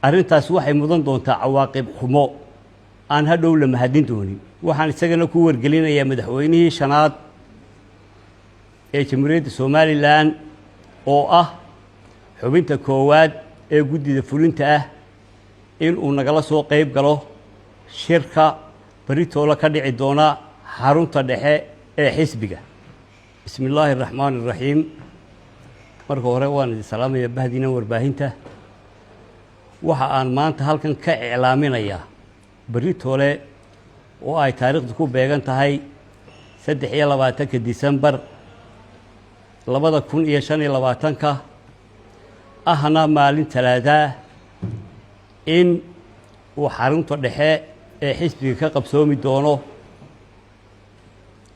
Arrintaas waxay mudan doontaa cawaaqib xumo aan hadhow la mahadin doonin. Waxaan isagana ku wargelinayaa madaxweynihii shanaad ee Jamhuuriyadda Somalilan, oo ah xubinta koowaad ee guddida fulinta ah, inuu nagala soo qayb galo shirka baritoola ka dhici doona xarunta dhexe ee xisbiga. Bismi illaahi araxmaani iraxiim. Marka hore waan idin salaamaya, bahdiina warbaahinta. Waxa aan maanta halkan ka iclaaminayaa beritoole oo ay taariikhdu ku beegan tahay 23-ka Disembar 2025-ka, ahna maalin Talaadaa, in uu xarunta dhexe ee xisbiga ka qabsoomi doono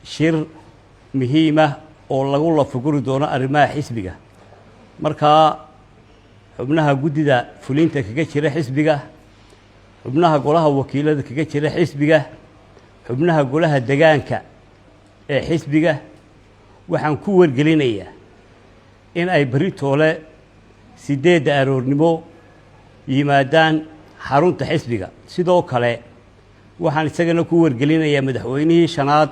shir muhiimah oo lagu lafaguri doono arrimaha xisbiga. Markaa xubnaha guddida fulinta kaga jira xisbiga, xubnaha golaha wakiilada kaga jira xisbiga, xubnaha golaha degaanka ee xisbiga, waxaan ku wargelinayaa in ay beritoole 8-da aroornimo yimaadaan xarunta xisbiga. Sidoo kale waxaan isagana ku wargelinayaa madaxweynihii shanaad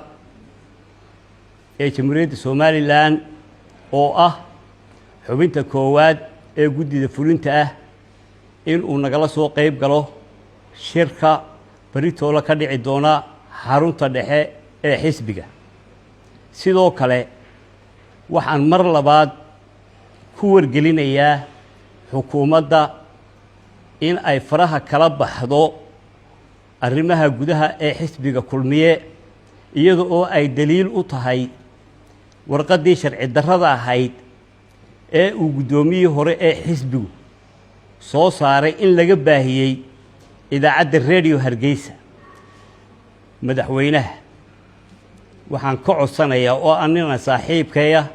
ee Jamhuuriyadda Somalilan, oo ah xubinta koowaad ee guddida fulinta ah, inuu nagala soo qayb galo shirka baritoola ka dhici doona xarunta dhexe ee xisbiga. Sidoo kale waxaan mar labaad ku wargelinayaa xukuumadda in ay faraha kala baxdo arrimaha gudaha ee xisbiga Kulmiye, iyada oo ay daliil u tahay warqaddii sharci darrada ahayd ee uu guddoomiyihii hore ee xisbigu soo saaray in laga baahiyey idaacadda Radio Hargeysa. Madaxweynaha waxaan ka codsanayaa, oo anina saaxiibkaya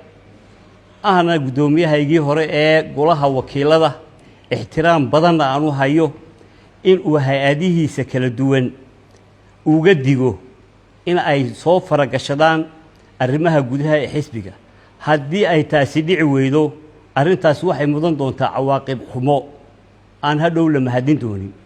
ahna guddoomiyahaygii hore ee golaha wakiilada, ixtiraam badanna aan u hayo, in uu hay-adihiisa kala duwan uga digo in ay soo faragashadaan arrimaha gudaha ee xisbiga. Haddii ay taasi dhici weydo, arrintaas waxay mudan doontaa cawaaqib xumo aan hadhow la mahadin doonin.